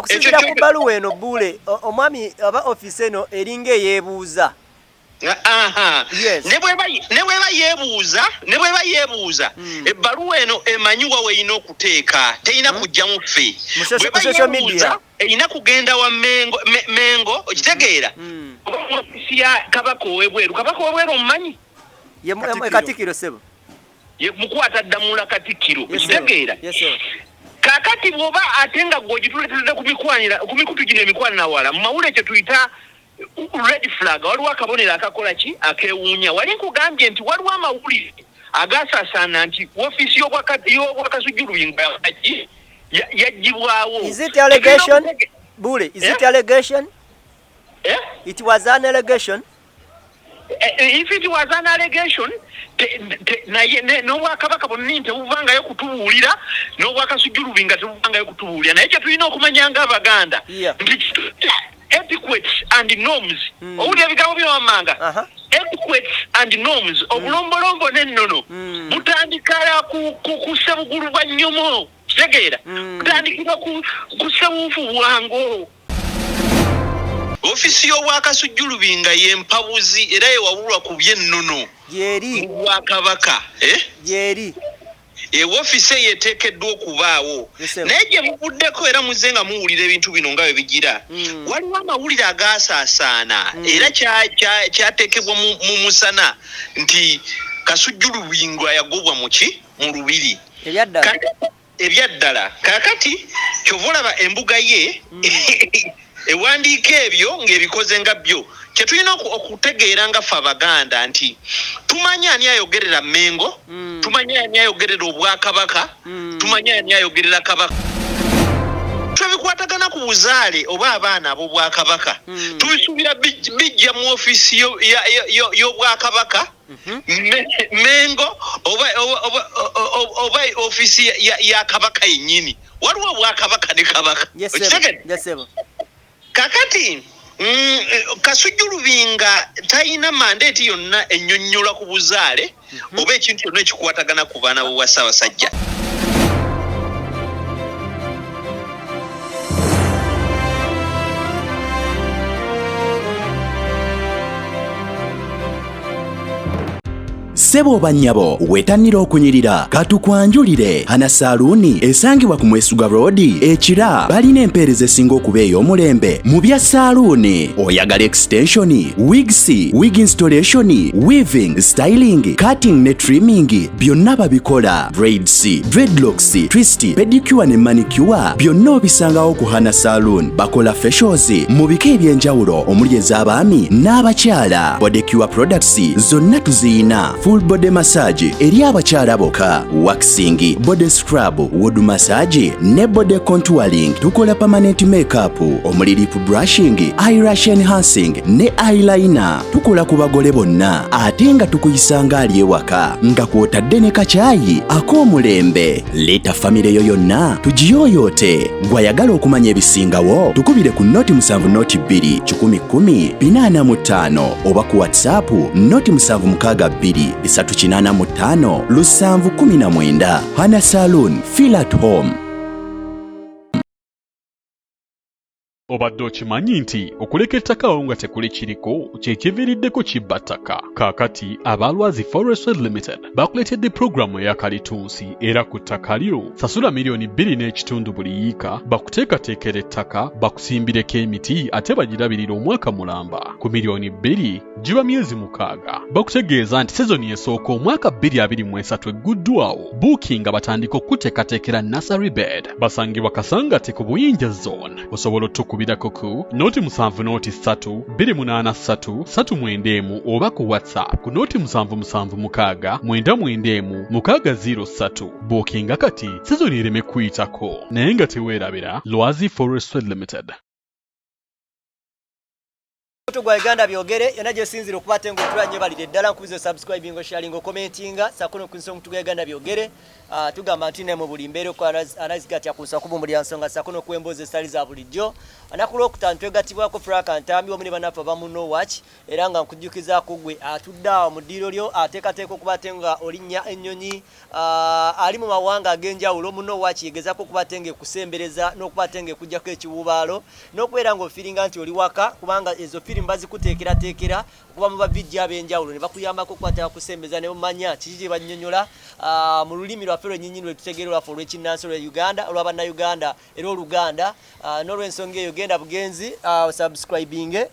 Okusinziira ku bbaluwa eno Bbuule, omwami aba ofiisi eno eringa eyeebuuza. Ne bweba yeebuuza, ne bweba yeebuuza, ebbaluwa eno emanyi wa weerina okuteeka, terina kujja mu ffe. Mu social media. Erina kugenda wa Mengo, Mengo okitegeera? Oba ofiisi ya Kabaka ow'ebweru. Kabaka ow'ebweru omumanyi? Ye Katikkiro ssebo. Ye mukwata ddamula Katikkiro, okitegeera? Kaakati bw'oba ate nga ggwe ogituleetedde ku mikwanira, ku mikutu gino emikwanawala, mu mawulire kye tuyita red flag, waliwo akabonero akakola ki akeewuunya. Wali nkugambye nti waliwo amawulire agaasaasaana nti woofiisi y'Obwakasujju Lubingo yaggyibwawo. Is it allegation? Bule, is it allegation? It was an allegation. If it was an allegation, naye n'Obwakabaka bonna tebuvangayo kutubuulira, n'Obwakasujju Lubinga tebuvangayo kutubuulira. Naye kye tulina okumanya ng'Abaganda nti etiquettes and norms, owulira ebigambo bino wammanga, etiquettes and norms, obulombolombo n'ennono butandikira ku ssebugulu bwa nnyomo, kitegeera, butandikira ku ssewuufu bwango. Ofiisi y'Obwakasujju Lubinga ye mpabuzi era yewabulwa ku by'ennono mu Bwakabaka. Gyeri. Ofiisi eyo eteekeddwa okubaawo. Naye gye muvuddeko era muzze nga muwulira ebintu bino nga bwe bigira. Waliwo amawulire agaasaasaana era kyateekebwa mu musana nti Kasujju Lubinga yagobwa mu ki? Mu lubiri. Ebyaddala. Kaakati ky'ova olaba embuga ye ewandiika ebyo ng'ebikoze nga byo. Kye tulina okutegeera nga ffe Abaganda nti tumanyi ani ayogerera Mmengo, tumanyi ani ayogerera Obwakabaka, tumanyi ani ayogerera Kabaka. Twebikwatagana ku buzaale oba abaana ab'Obwakabaka, tubisuubira bijja mu ofiisi y'Obwakabaka, Mmengo oba ofiisi ya Kabaka yennyini. Waliwo Obwakabaka ne Kabaka. Kakati Kasujju Lubinga talina mandate yonna ennyonnyola ku buzaale oba ekintu kyonna ekikwatagana ku baana b'obwa Ssaabasajja. Ssebo oba nnyabo, weetannira okunyirira, katukwanjulire Hana Saaluuni esangibwa ku Mwesuga Road e Kira. Balina empeereza esinga okuba ey'omulembe mu bya saaluuni. Oyagala extension, wigs, wig installation, weaving, styling, cutting ne trimming, byonna babikola. Braids, dreadlocks, twist, pedicure ne manicure byonna obisangawo ku Hana Saloon. Bakola facials mu bika eby'enjawulo omuli ez'abaami n'abakyala. Body cure products zonna tuziyina. Full body massage eri abakyala bokka, waxing, body scrub, wood massage ne body contouring. Tukola permanent makeup omuli lip brushing, eyelash enhancing ne eyeliner. Tukola ku bagole bonna ate nga tukuyisa ng'ali ewaka nga kw'otadde ne kacaayi ak'omulembe. Leeta famire yo yonna tugiyooyoote. Gw'ayagala okumanya ebisingawo tukubire ku 0 7 0 2 1 10 45 oba ku WhatsApp 0 7 62 385 719. Hana Saloon, feel at home. Obadde okimanyi nti okuleka ettaka awo nga tekuli kiriko kye kiviiriddeko kibba ttaka? Kaakati aba Lwazi Forestry Limited bakuleetedde pulogulaamu eya kalitunsi era ku ttaka lyo sasula 2.5 miliyoni buli yiika bakuteekateekera ettaka, bakusimbireko emiti ate bagirabirira omwaka mulamba. Ku 2 miliyoni giba myezi 6. Bakutegeeza nti sizoni esooka omwaka 2023 egguddwawo. Buukinga batandika okukuteekateekera nursery bed. Basangibwa Kasangati ku Buyinja Zone. Osobola otukubirako ku 0 7 0 3 283 391 oba ku WhatsApp ku 0 776 991 603. Buukinga kati sizoni ereme kuyitako. Naye nga teweerabira Lwazi Forestry Limited. Omukutu gwa Uganda Byogere yonna gyosinzira okuba ate ng'otula nnyo balire ddala nkubiza osubscribinga, osharinga, okomentinga saako n'okukozesa omukutu gwa Uganda Byogere. Tugamba nti ne mu buli mbeera anazigatya ku nsako bumuli nsonga sako n'okwembooza ezitali za bulijjo. Anaku lwokutaano twegattibwako Frank Ntambi wamu ne bannaffe abamu No Watch, era nga nkujjukizaako gwe atudde awo mu ddiiro lyo ateekateeka okuba ate nga olinnya ennyonyi, ali mu mawanga ag'enjawulo. Mu No Watch yegezaako okuba ate nga ekusembereza n'okuba ate nga ekuggyako ekiwuubaalo n'okubeera ng'ofiiringa nti oli waka, kubanga ezo firimu bazikuteekerateekera okuva mu ba VJ ab'enjawulo ne bakuyambako okukwata bakusembeza ne omanya kiki kye bannyonnyola mu lulimi lwaffe lwennyini lwe tutegeera olwaffe olw'ekinnansi olwa Uganda, olwa Bannayuganda era Oluganda. N'olw'ensonga eyo genda bugenzi osubscribinge.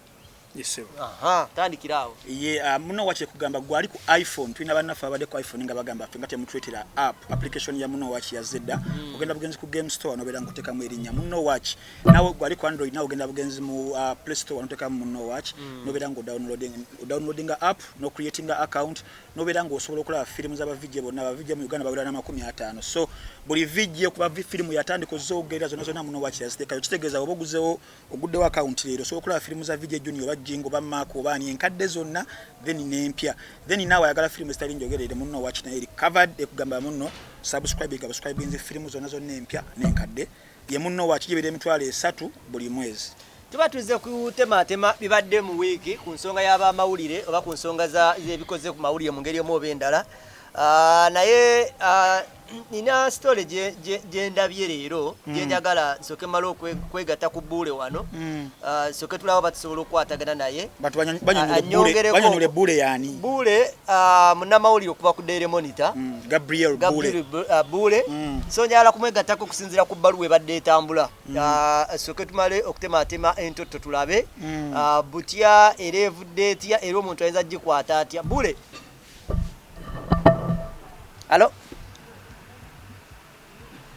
Yes, sir. Aha, tandikira awo. Ye Muno Watch ekugamba gwali ku iPhone, tulina bannaffe abadde ku iPhone nga bagamba ffe nga temutuleetera app, application ya Muno Watch yazze dda. Ogenda bugenzi ku Game Store nobeera nkuteekamu erinnya Muno Watch. Nawe gwali ku Android, nawe ogenda bugenzi mu Play Store noteekamu Muno Watch, nobeera nga odownloadinga app, no creatinga account, nobeera ng'osobola okulaba firimu z'aba VJ bonna. Aba VJ mu Uganda bawera na 50, so buli VJ okuba firimu yatandika ozogerera zonna zonna Muno Watch yaziteekayo. Kitegeeza oba oguzewo oguddewo account leero, osobola okulaba firimu za VJ Junior oba Jingo oba Mark oba ani, enkadde zonna then n'empya. Then naawe ayagala firimu ezitali njogerere, Muno Watch naye eri covered. Ekugamba muno subscribe nga subscribinze firimu zonna zonna empya n'enkadde. Ye Muno Watch gibeera 30,000 buli mwezi. Tuba tuzze kutematema bibadde mu wiiki ku nsonga y'abamawulire oba ku nsonga z'ebikoze ku mawulire mu ngeri emu oba endala. Naye nina story gye ndabye leero gye njagala nsooke mmale okwegatta ku Bbuule wano. Nsooke tulaba oba tusobola okukwatagana naye. Bantu banyonyole. Banyonyole Bbuule yaani. Bbuule munnamawulire okuva ku Daily Monitor. Gabriel Bbuule. Gabriel Bbuule. So njagala kumwegattako okusinziira ku bbaluwa ebadde etambula. Sooke tumale okutematema entotto tulabe butya era evudde etya era omuntu ayinza gikwata atya. Bbuule, alo,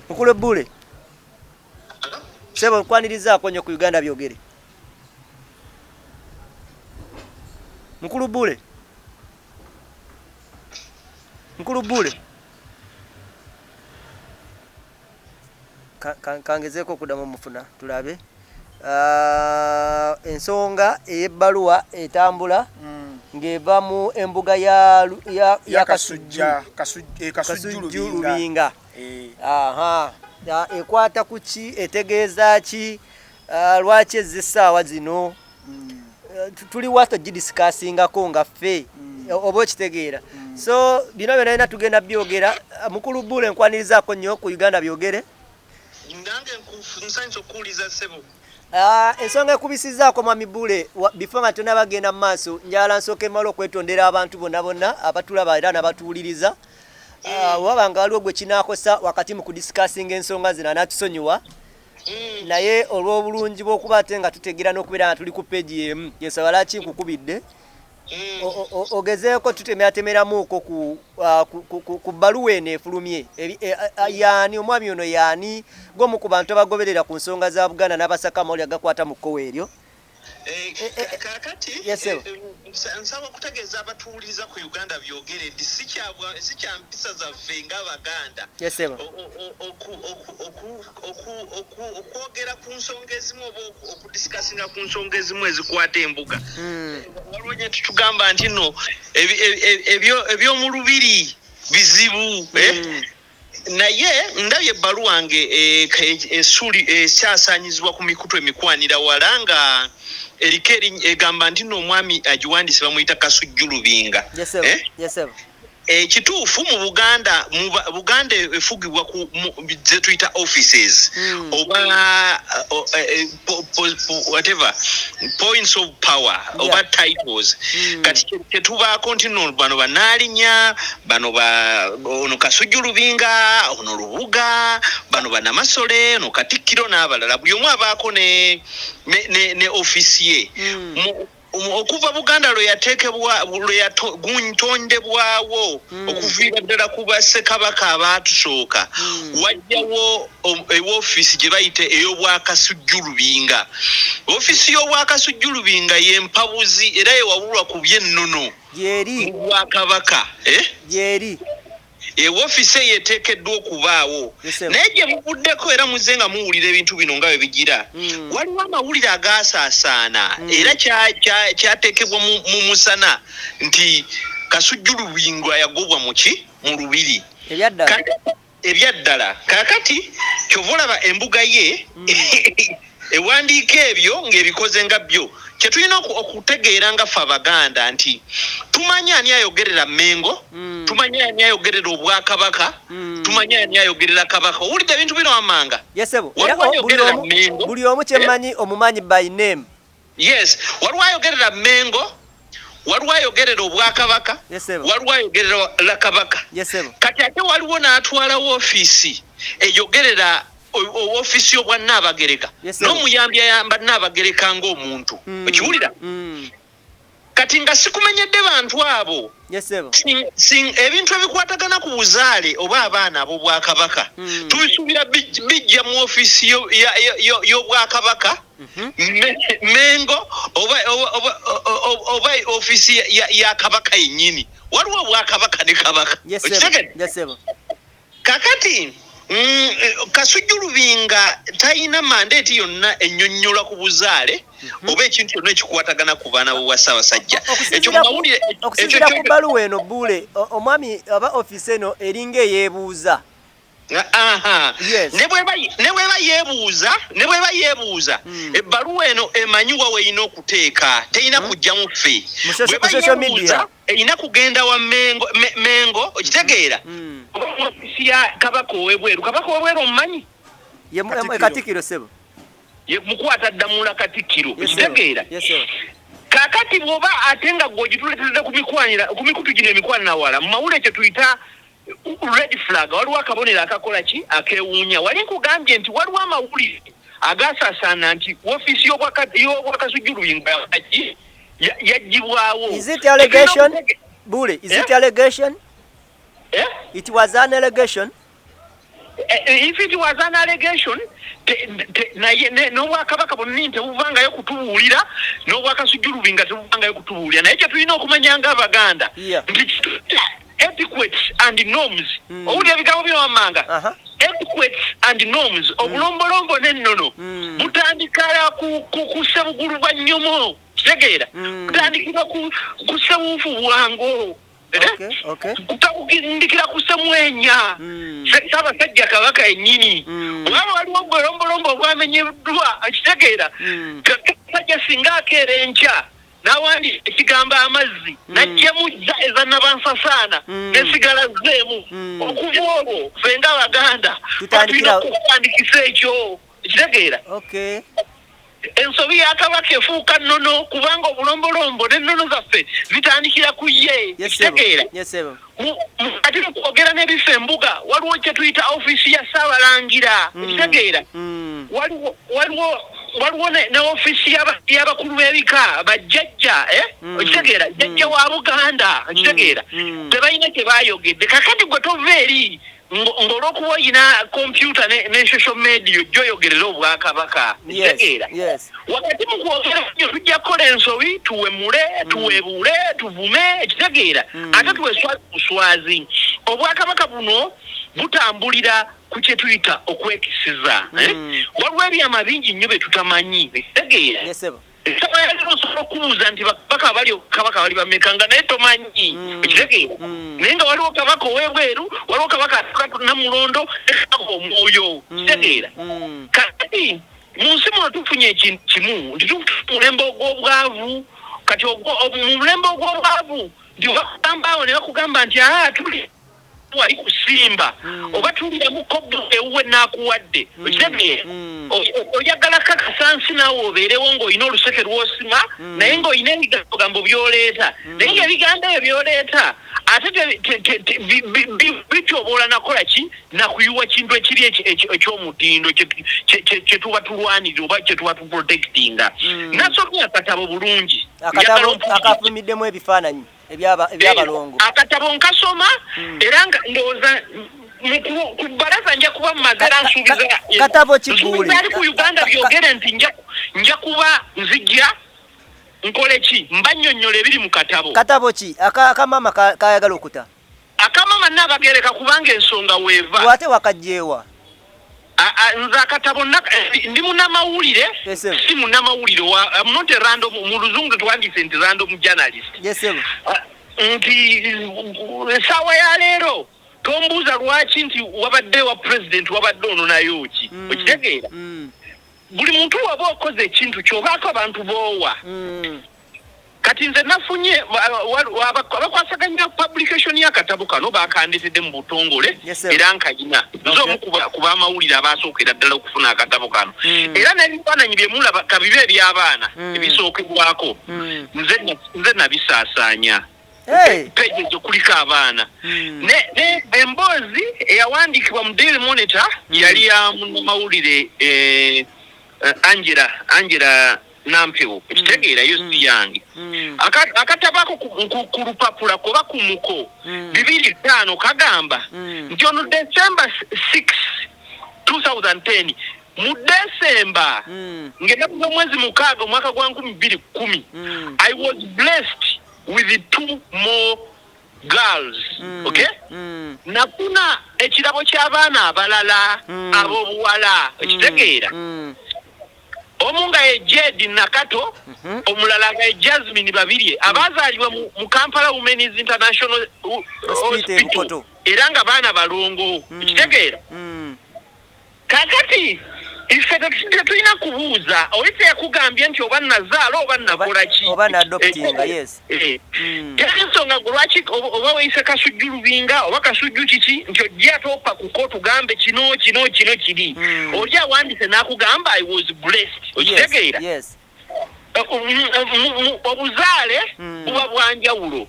mukulu Bbuule, sebo, nkwanirizaako nnyo ku Uganda Byogere. Mukulu Bbuule, mukulu Bbuule, kangezeeko okuddamu omufuna tulabe. Ensonga ey'ebbaluwa etambula ng'eva mu embuga ya ya Kasujju. Kasujja Kasujju. Kasujju. Lubinga. Lubinga. Aha. Ekwata ku ki, etegeeza ki? Lwaki ezza essaawa zino? Tuli wato gidiscussingako nga ffe oba okitegeera. So bino byonna byonna tugenda byogera. Mukulu Bbuule, nkwanirizaako nnyo ku Uganda Byogere. Nange nsanyusa okuwuliza, ssebo. Ensonga ekubisizaako mwami Bbuule, before nga tonabagenda mu maaso, njagala nsooke mmale okwetondera abantu bonna bonna abatulaba era n'abatuwuliriza. Waba nga waliwo gwe kinaakosa wakati mu kudiscussinga ensonga zino, anaatusonyiwa, naye olw'obulungi bw'okuba ate nga tutegeera n'okubeera nga tuli ku peegi emu, yensonga lwaki nkukubidde. Ogezeeko tutemeratemeramuuko ku bbaluwa eno efulumye. Yaani omwami ono, yaani gw'omu ku bantu abagoberera ku nsonga za Buganda n'abasaka amawulire agakwata mu kkowa eryo. Kaakati Yes, sir. nsaba okutegeeza abatuwuliriza ku Uganda Byogere nti si kya mpisa zaffe ng'Abaganda Yes, sir. okwogera ku nsonga ezimu oba okudiscussinga ku nsonga ezimu ezikwata embuga. Waliwo nye tutugamba nti nno eby'omu lubiri bizibu, eh? Naye ndabye ebbaluwa nge esuli ekyasaanyizibwa ku mikutu emikwanira wala nga eriko egamba nti nno omwami agiwandiise bamuyita Kasujju Lubinga. Yes, sir. Eh? Yes, sir. Ekituufu mu Buganda, Buganda efugibwa ku ze tuyita offices oba whatever points of power oba titles. Kati kyetubaako nti nno bano banaalinya, bano ba ono Kasujju Lubinga, ono Lubuga, bano banamasole, ono Katikkiro n'abalala, buli omu abaako ne office ye. Okuva Buganda lwe yateekebwa, lwe yatondebwawo, okuviira ddala ku bassekabaka abaatusooka, wajjawo ewoofiisi gye bayita ey'Obwakasujju Lubinga. Ofiisi y'Obwakasujju Lubinga yempabuzi era yewabulwa ku by'ennono Gyeri. mu bwakabaka, eh? Gyeri. Ewoofiisi eyo eteekeddwa okubaawo. Yes, sir. Naye gye muvuddeko era muze nga muwulira ebintu bino nga bwe bigira, waliwo amawulire agaasaasaana era kyateekebwa mu musana nti Kasujju Lubinga yagobwa muki mu lubiri. Ebyaddala. Ebyaddala kaakati kyova olaba embuga ye ewandiika ebyo ng'ebikoze nga byo. Kye tulina okutegeera nga ffe Abaganda nti tumanyi ani ayogerera Mmengo, tumanyi ani ayogerera Obwakabaka, tumanyi ani ayogerera Kabaka. Owulidde ebintu bino wammanga? Yes, sebo. Waliwo Era buli ayogerera omu Mmengo. buli omu kyemmanyi omumanyi by name. Yes, waliwo ayogerera Mmengo, waliwo ayogerera Obwakabaka, Yes, sebo. waliwo ayogerera Kabaka. Yes, sebo. Kati ate waliwo n'atwala woofiisi eyogerera ofiisi y'Obwannaabagereka Yes, sir. n'omuyambi ayamba Nnaabagereka ng'omuntu. Okiwulira? Kati nga sikumenyedde bantu abo, Yes, sebo. Ebintu ebikwatagana ku buzaale oba abaana ab'Obwakabaka tubisuubira bijja mu ofiisi y'Obwakabaka, Mengo oba ofiisi ya Kabaka yennyini. Waliwo Obwakabaka ne Kabaka. Yes, sebo. Okitegedde? Yes, sebo. Kakati Kasujju Lubinga talina mandate yonna ennyonnyola ku buzaale oba ekintu kyonna ekikwatagana ku baana bwa Ssaabasajja. Ekyo mu mawulire ekyo Okusinziira ku bbaluwa eno, Bbuule, omwami aba ofiisi eno eringa eyeebuuza. Aha. Yes. Ne bweba yeebuuza, ne bweba yeebuuza, ebbaluwa eno emanyiwa weerina okuteeka, terina kujja mu ffe. Mu Bweba mu social yeebuuza, media. erina kugenda wa Mengo, okitegeera, oba mu ofiisi ya Kabaka ow'ebweru. Kabaka ow'ebweru omumanyi? Ye Katikkiro. Katikkiro, sebo. Ye mukwata ddamula Katikkiro. Yes, sebo. Okitegeera? Yes, sebo. Kaakati bw'oba ate nga gwe ogituleetedde ku mikwanira ku mikutu gino emikwanawala mu mawulire, kye tuyita red flag, waliwo akabonero akakola ki akeewuunya. Wali nkugambye nti waliwo amawulire agasaasaana nti ofiisi y'Obwakasujju Lubingo yaki yaggyibwawo. Is it allegation? Bule, is it Eh? allegation? Eh? It was an allegation. If it was an allegation, naye n'Obwakabaka bonna tebuvangayo kutubuulira, n'Obwakasujju Lubinga tebuvangayo kutubuulira. Naye kye tulina okumanya nga Abaganda nti etiquettes and norms, owulira ebigambo bino wammanga? Etiquettes and norms, obulombolombo n'ennono, butandikira ku Ssebugulu bwa Nnyomo. Kitegeera? Butandikira ku Ssewuufu Bwango. Eh? Kutandikira ku Ssemwenya, Ssaabasajja Kabaka yennyini. Obaba waliwo obulombolombo obwamenyeddwa, akitegeera? Ssaabasajja singa akeera enkya n'awandiika ekigambo amazzi, najjamu jja eza nabansasaana nesigala zeemu, okuva olwo ffe nga Abaganda Tutandikira- tulina okutandikisa ekyo. Ekitegeera? Okay. Ensobi ya Kabaka efuuka nnono, kubanga obulombolombo n'ennono zaffe zitandikira ku ye. Yes, sebo. Ekitegeera? Yes, sebo. Ate mukwogera n'ebifo embuga, waliwo kye tuyita ofiisi ya Ssaabalangira. Ekitegeera? Waliwo ne ofiisi y'abakulu b'ebika, bajjajja, eh? Okitegeera? Jjajja wa Buganda. Okitegeera? Tebalina kye bayogedde. Kakati gwe tova eri ng'olwokuba oyina kompyuta ne social media ojja oyogerera Obwakabaka. Okitegeera? Yes. Wakati mu kwogera nnyo tujja kukola ensobi, tuwemule, tuwebuule, tuvume. Ekitegeera? Ate tuweswazi buswazi. Obwakabaka buno butambulira ku kye tuyita okwekisiza, eh? Waliwo ebyama bingi nnyo bye tutamanyi. Ekitegeera? Yes, sebo. Essaawa osobola okubuuza nti bakabaka bali kabaka bali bameka, nga naye tomanyi. Ekitegeera? Naye nga waliwo kabaka ow'ebweru, waliwo kabaka atuka Namulondo ne kabaka omwoyo. Kitegeera? Kati mu nsi muno tufunye ekintu kimu nti tufuna omulembe ogw'obwavu. Kati mu mulembe ogw'obwavu nti bakugamba awo ne bakugamba nti aa tuli wali kusimba oba tulira mu kobo ewuwe naakuwadde. Okitegeera? Oyagala kakasansi naawe obeerewo ng'olina oluseke lw'osima, naye ng'olina ebigambo by'oleeta, naye ng'ebigambo ebyo by'oleeta ate bityobola nakola ki nakuyiwa kintu ekiri eky'omutindo kye tuba tulwanirira oba kye tuba tuprotectinga. Nasomye akatabo bulungi. Njagala Akatabo ompulirize. Akafumiddemu ebifaananyi eby'abalongo. Akatabo nkasoma, era nga ndowooza ku bbalaza nja kuba mmaze, era nsuubiza Katabo ki, nsuubiza Gguule? ali ku Uganda byogere nti nja kuba nzijja nkole ki mbannyonnyola ebiri mu katabo. Katabo ki akamama kayagala okuta? Akamama Nnaabagereka, kubanga ensonga weeva. Lwate wakajjeewa? Nze akatabo ndi munnamawulire. Yes, sir. Si munnamawulire wa, I'm not a random, mu Luzungu tuwandiise nti random journalist. Yes, sir. Nti essaawa ya leero Tombuuza lwaki nti wabadde wa president, wabadde ono nayo ki. Okitegeera? Buli muntu waba okoze ekintu kyobaako abantu boowa. Kati nze nafunye abakwasaganya publication y'akatabo kano, bakandetedde mu butongole. Yes, sir. Era nkayina nze omu ku bamawulire abasookera ddala okufuna akatabo kano. Era n'ebifaananyi bye mulaba kabibe eby'abaana ebisookebwako, nze nabisaasaanya. Hey. Pages okuliko abaana. Ne emboozi eyawandiikibwa mu Daily Monitor yali ya munnamawulire Angela Nampewo. Ekitegeera, yo si yange. Akatabako ku lupapula kuba ku muko 25 kagamba nti ono December 6 2010, mu December, ng'ennaku z'omwezi 6, omwaka gwa 2010, I was blessed with the two more girls. Okay, nafuna ekirabo ky'abaana abalala ab'obuwala. Ekitegeera? Omu nga ye Jedi Nakato, omulala nga ye Jasmine Babirye, abazaalibwa mu Kampala Women's International Hospital e Bukoto. Era nga baana balongo. Ekitegeera? Kakati ife tetulina kubuuza oli teyakugambye nti oba nazaala oba nakola ki. Oba na-adoptinga, yes. Teri nsonga gwe lwaki oba weeyise Kasujju Lubinga oba Kasujju kiki nti ojja ate opakuka otugambe kino kino kino kiri. Oli awandise n'akugamba, "I was blessed." Okitegeera? Yes. Obuzaale buba bwanjawulo.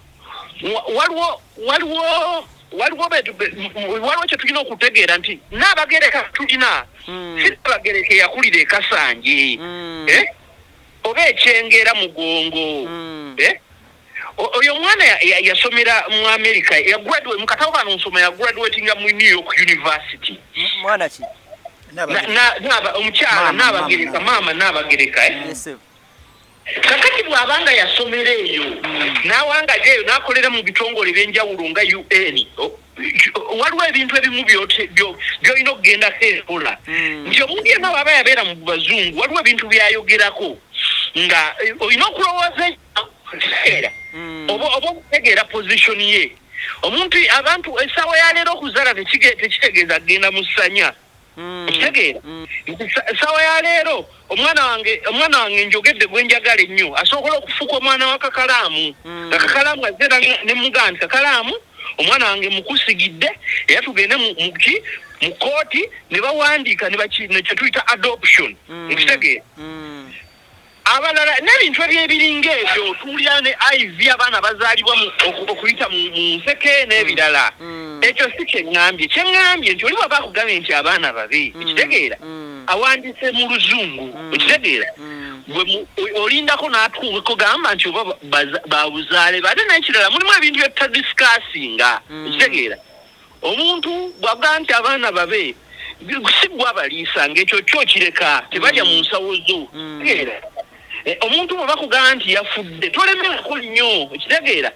Waliwo kye tulina okutegeera nti Naabagereka tulina, si Naabagereka eyakulira ekasanje, eh? Oba ekyengera mugongo. Eh? Oyo omwana yasomera mu America, yagraduate mu katabo kano nsoma, yagraduatinga mu New York University. Mwana ki? Omukyala Maama, Naabagereka. Maama. Maama Naabagereka, eh? Yes, sir. Kakati bw'abanga yasomera eyo n'awangaja eyo n'akolera mu bitongole ebyenjawulo nga UN, waliwo ebintu ebimu by'olina okugendako enkola nti omuntu yenna bw'aba yabeera mu bazungu, waliwo ebintu by'ayogerako nga olina okulowooza era oba okutegeera position ye omuntu. Abantu essaawa ya leero okuzaala tekitegeeza kugenda mu ssanya. Okitegeera? Nti essaawa ya leero omwana wange njogedde gwe njagala ennyo asobola okufuuka omwana wa Kakalaamu, nga Kakalaamu azze ne mugamba nti, "Kakalaamu, omwana wange mukusigidde, era tugende muki mu kooti ne bawandiika ne kyetuyita adoption." Nkitegeera? Abalala n'ebintu ebyebiringa ebyo tuwulira ne IV, abaana bazaalibwa okuyita mu nseke n'ebirala. Ekyo si kyeŋŋambye. Kyeŋŋambye nti oli bwaba akugambye nti abaana babe, ekitegeera, awandiise mu luzungu, ekitegeera, gwe olindako n'atuukako gamba nti oba babuzaale bate. N'ekirala, mulimu ebintu byetutadiscussinga. Ekitegeera, omuntu bw'agamba nti abaana babe, si gwe abaliisa, ng'ekyo kyo kireka, tebalya mu nsawo zo. Kitegeera? Omuntu bwe bakugamba nti yafudde, tolemerako nnyo. Ekitegeera,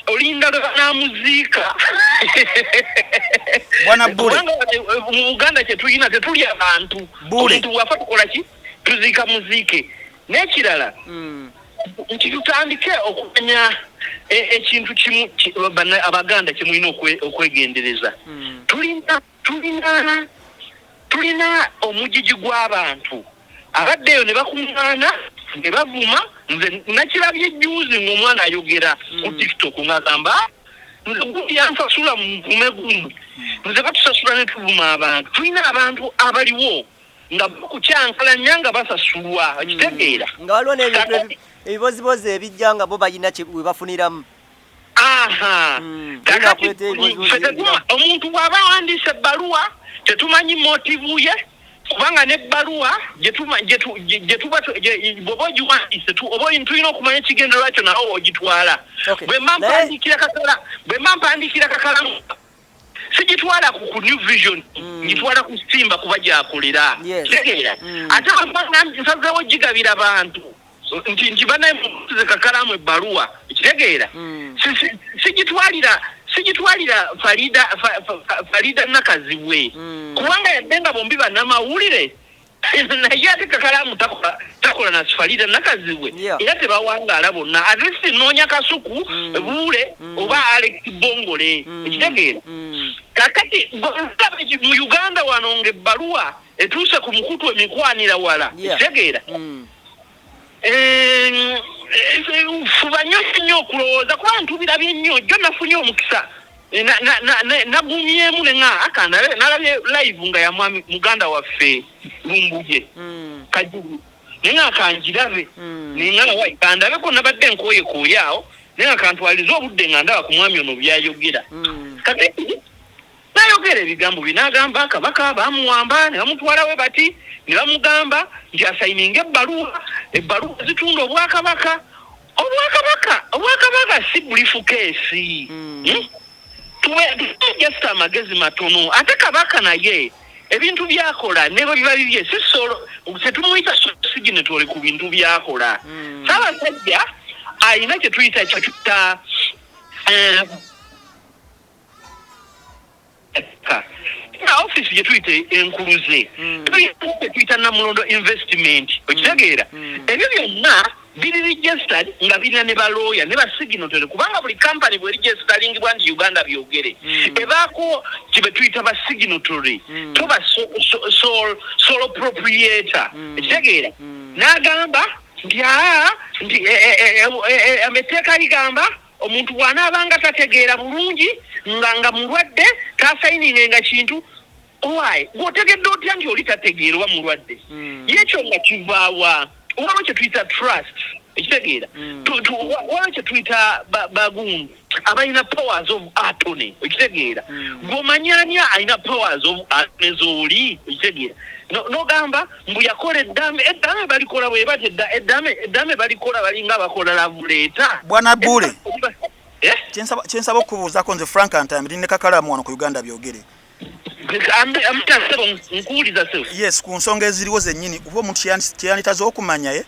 olinda lwe banaamuziika. Bwana Bule. Kubanga mu Buganda kyetulina, tetuli abantu. Bule. Omuntu bw'afa tukola ki? Tuziika muziike. N'ekirala nti tutandike okumanya ekintu kimu Abaganda kyemulina okwegendereza. Tulina omugigi gw'abantu abadde eyo ne bakuŋŋaana ne bavuma. Nze nakirabye juzi ng'omwana ayogera ku TikTok ng'agamba, "Nze gundi yansasula muvume gundi, nze batusasula ne tuvuma abantu." Tulina abantu abaliwo nga bakukyankalanya nga basasulwa. Ekitegeera? Nga waliwo n'ebintu ebibozibozi ebijja nga bo balina we bafuniramu. Aha. Kakati Tulina okuleeta ebibozibozi ffe ebiramu. Omuntu bw'aba awandiisa ebbaluwa, tetumanyi motive ye, kubanga n'ebbaluwa gye tuba bw'oba ogiwandiise oba tulina okumanya ekigendererwa kyo nawe ogitwala. Bwe mba mpandiikira kakalamu, sigitwala ku New Vision, ngitwala ku Simba kuba gyakolera. Kitegeera? Ate bwe nsazeewo gigabira bantu nti banaye muze kakalaamu ebbaluwa, ekitegeera, sigitwalira Farida Nakazibwe, kubanga yadde nga bombi bannamawulire. Naye ate Kakalaamu takola na Sifalida Nakazibwe. Era tebawangaala bonna. At least noonya Kasuku Buule oba Alex Bongole. Ekitegeera? Kakati mu Uganda wano ng'ebbaluwa etuuse ku mukutu emikwanira wala. Ekitegeera? Fuba nnyo nnyo okulowooza, kuba ntubirabye nnyo. Jjo nafunye omukisa, nagumyemu neŋa aka nalabye live nga ya mwami muganda waffe Lumbuye Kajulu, naye nga kanjirabe, nenga wayi kandabeko. Nabadde nkoye koye awo, naye nga kantwalize obudde nga ndaba ku mwami ono byayogera. Kati nayogera ebigambo bye, n'agamba kabaka bamuwamba ne bamutwala we bati, ne bamugamba nti asayininga ebbaluwa, ebbaluwa zitunda obwakabaka. Obwakabaka si briefcase. Tube just amagezi matono. Ate kabaka naye ebintu byakola ne bwe biba bibye, si sole tetumuyita signatory ku bintu byakola. Ssaabasajja ayina kyetuyita na office gye tuyita enkuluze, tuyita Namulondo Investment. Okitegeera? Ebyo byonna biri registered nga birina ne balooya ne basignatory, kubanga buli company bweregisteringibwa nti Uganda Byogere, ebaako kye tuyita basignatory, toba sole proprietor. Ekitegeera? N'agamba nti aa nti etteeka ligamba omuntu bw'anaabanga tategeera bulungi, nga mulwadde, tasayiningenga kintu. Why? Gwotegedde otya nti oli tategeera oba mulwadde? Yekyo nga kivaawa? Waliwo kye tuyita trust. Ekitegeera? Waliwo kye tuyita bagundu abalina powers of attorney. Okitegeera? Gw'omanya ani alina powers of attorney z'oli? Okitegeera? N'ogamba mbu yakola eddaame. Eddaame balikola bwe bati, eddaame balikola balinga bakola love letter. Bwana Bule. Eh? Kyensaba okubuuzaako nze Frank Ntambi, ndi ne kakalaamu wano ku Uganda Byogere. Amita ssebo, nkuwuliza ssebo. Yes, ku nsonga eziriwo zennyini, oba omuntu kyeyanditaze okumanya ye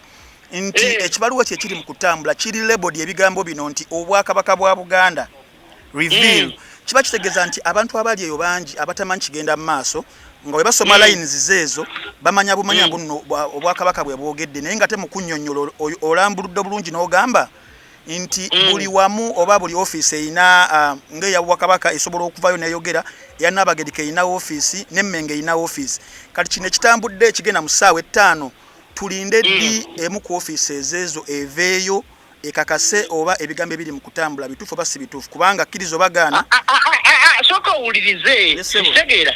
nti ekibaluwa kye kiri mu kutambula kiri labeled ebigambo bino nti obwakabaka bwa Buganda reveal. Kiba kitegeeza nti abantu abali eyo bangi abatamanyi kigenda mu maaso, nga bwe basoma lines zeezo bamanya bumanya mbu nno obwakabaka bwe bwogedde, naye nga te mu kunnyonnyola olambuludde bulungi n'ogamba nti buli wamu oba buli ofiisi erina ng'eya bwakabaka esobola okuvayo neyogera, eya Naabagereka erina ofiisi, n'Emmengo erina ofiisi. Kati kino ekitambudde ekigenda mu ssaawa 5, tulinde ddi emu ku ofiisi ezeezo eveeyo ekakase oba ebigambo ebiri mu kutambula bituufu oba si bituufu? Kubanga kkiriza oba gaana. Ah, ah, ah, ah, ah, sooka owulirize. Yes, sir. Kitegeera?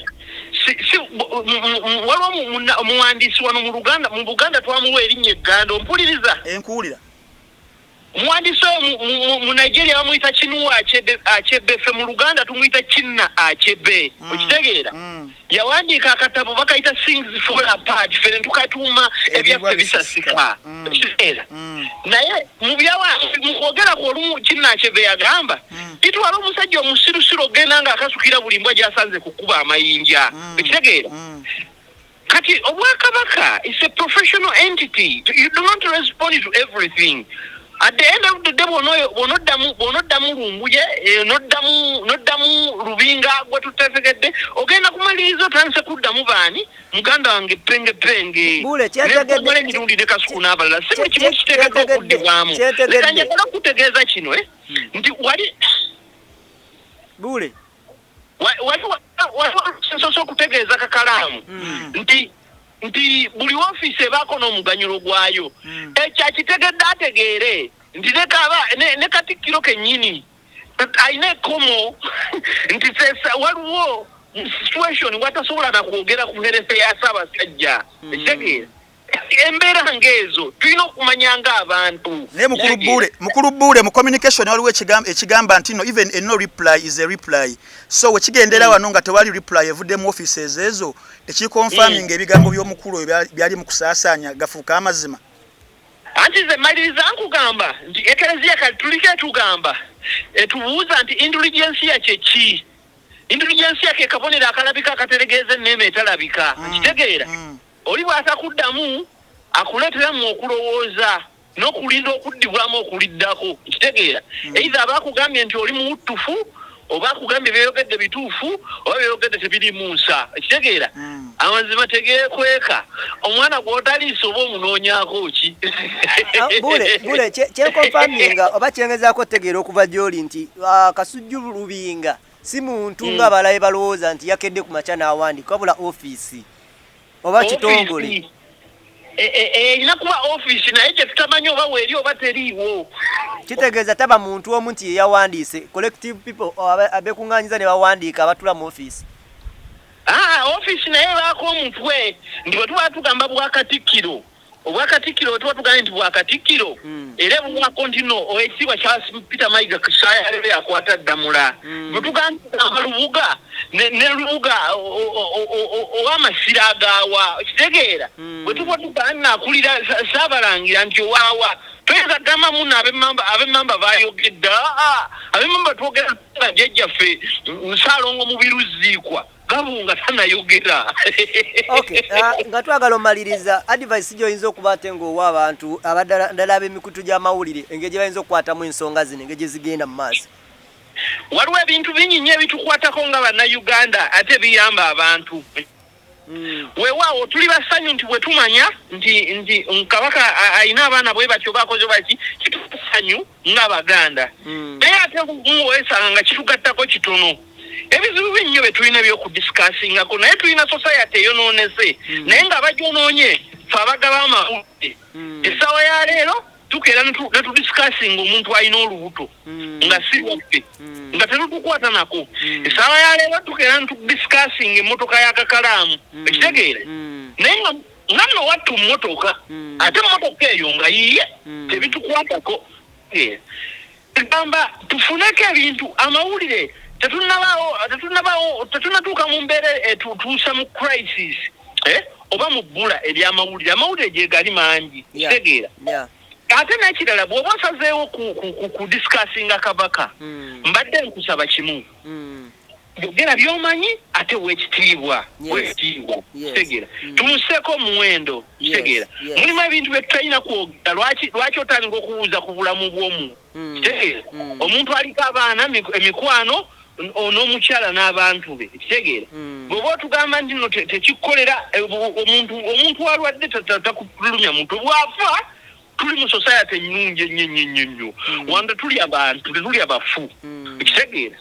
Waliwo omuwandiisi wano mu Luganda, mu Buganda twamuwa erinnya egganda. Ompuliriza? Enkuwulira. Omuwandiisi oyo mu Nigeria bamuyita Chinua Achebe, ffe mu Luganda tumuyita Kinna Achebe. Okitegeera? Mm. Yawandiika akatabo bakayita Things Fall Apart, ffe ne tukatuuma Ebyaffe Bisasika. Okitegeera? Mm. Naye mu kwogera ku olumu Kinna Achebe yagamba, kitwala omusajja omusirusiru ogenda ng'akasukira buli mbwa gy'asanze kukuba amayinja. Ekitegeera? Mm. Kati obwakabaka is a professional entity. You do not respond to everything. At the end of the day, bw'onoddamu Lumbuye, noddamu Lubinga gwe tutetegedde, ogenda kumaliriza otandise kuddamu baani, muganda wange Penge Penge. Bule, kyentegedde- Nekumala emirundi ne Kasuku n'abalala, si buli kimu kiteekeddwa okuddibwamu. Kyentegedde. Leka njagala okutegeeza kino, nti wali Bule. Waliwo nsoose okutegeeza kakalaamu nti buli ofiisi ebaako n'omuganyulo gwayo. Ekyo akitegedde ategeere nti ne katikkiro kennyini alina ekkomo, nti waliwo situation watasobola nakwogera ku health ya Ssaabasajja. Ekitegeera? Embeera ng'ezo tulina okumanya ng'abantu. Naye mukulu Bule, mukulu Bule, mu communication waliwo ekigamba nti no, even a no reply is a reply. So wekigendera wano nga tewali reply evudde mu offices ezo ekiconfirming ebigambo by'omukulu oyo byali mu kusaasaanya gafuuka amazima. Anti nze maliriza nkugamba nti Ekereziya Katulika etugamba, etubuuza nti indulgensia kye ki? Indulgensia ke kabonero akalabika akateregeeza enneema etalabika. Nkitegeera? Oli bw'atakuddamu akuleeteramu okulowooza n'okulinda okuddibwamu okuliddako. Nkitegeera? Either aba akugambye nti oli muwuttufu. Oba akugambye byeyogedde bituufu oba byeyogedde tebirimu nsa, ekitegeera? Amazima tegeekweka. Omwana gw'otaliisa oba omunoonyaako ki? Ah, Bule bule kyenkonfaminga oba kyengezaako otegeera okuva gy'oli nti Kasujju Lubinga si muntu nga abalabe balowooza nti yakedde ku makya n'awandiika, wabula ofiisi oba kitongole. Ofiisi. Erina kuba ofiisi, naye gye tutamanyi oba weeri oba teriiwo. Kitegeeza taba muntu omu nti yeyawandiise, collective people abekuŋŋaanyiza ne bawandiika abatula mu ofiisi. Ah, ofiisi naye ebaako omutwe, nti bwe tuba tugamba bwakatikkiro, obwakatikkiro, bwe tuba tugambye nti bwakatikkiro, era ebuwaako nti no ekitiibwa kya Peter Mayiga sayalero yakwata ddamula. Bwe tugamba Lubuga ne Lubuga ow'amasiro agaawa, okitegeera? Bwe tuba tugamba naakulira Saabalangira nti owaawa, toyinza kugamba muno ab'emmamba bayogedde. Aa, ab'emmamba twogera nga jjajjaffe Nsaalongo Mubiru Ziikwa Gabunga tanayogera. Okay, nga twagala omaliriza, advice gy'oyinza okuba ate ng'owa abantu abaddala ddala ab'emikutu gy'amawulire, engeri gye bayinza okukwatamu ensonga zino, engeri gye zigenda mu maaso? Waliwo ebintu bingi nnyo ebitukwatako nga Bannayuganda ate biyamba abantu. Weewaawo tuli bassanyu nti bwe tumanya nti Kabaka alina abaana bwe batyo bakoze baki, kituwa essanyu ng'Abaganda, naye ate muwesanga nga kitugattako kitono. Ebizibu binnyo bye tulina eby'okudisikaasingako, naye tulina society eyonoonese, naye nga abagyonoonye fe abagaba amawulire. Essaawa ya leero tukeera ne tudisikasinga omuntu alina olubuto nga si waffe, nga terutukwata nako. Essaawa ya leero tukeera ne tudisikasinga emmotoka ya kakalaamu, ekitegeere? Naye nga nno wattu mmotoka, ate emmotoka eyo nga yiye, tebitukwatako. Gamba tufuneko ebintu amawulire, tetunnabaawo, tetunnatuuka mu mbeera etutuusa mu crisis oba mu bbula ery'amawulire. Amawulire gye gali mangi, kitegeera? Ate n'ekirala, bw'oba osazeewo ku discussinga Kabaka, mbadde nkusaba kimu: yogera by'omanyi ate weekitiibwa, weekitiibwa, kitegeera? Tumuseeko omuwendo, kitegeera? Mulimu ebintu bye tutalina kwogera. Lwaki otandika okubuuza ku bulamu bw'omuntu, kitegeera? Omuntu aliko abaana, emikwano, n'omukyala n'abantu be, kitegeera? Bw'oba otugamba nti no tekikukolera, omuntu alwadde takulumya muntu, bw'afa tuli mu society ennungi ennyo ennyo ennyo ennyo. Wano tetuli abantu, tetuli abafu, ekitegeera?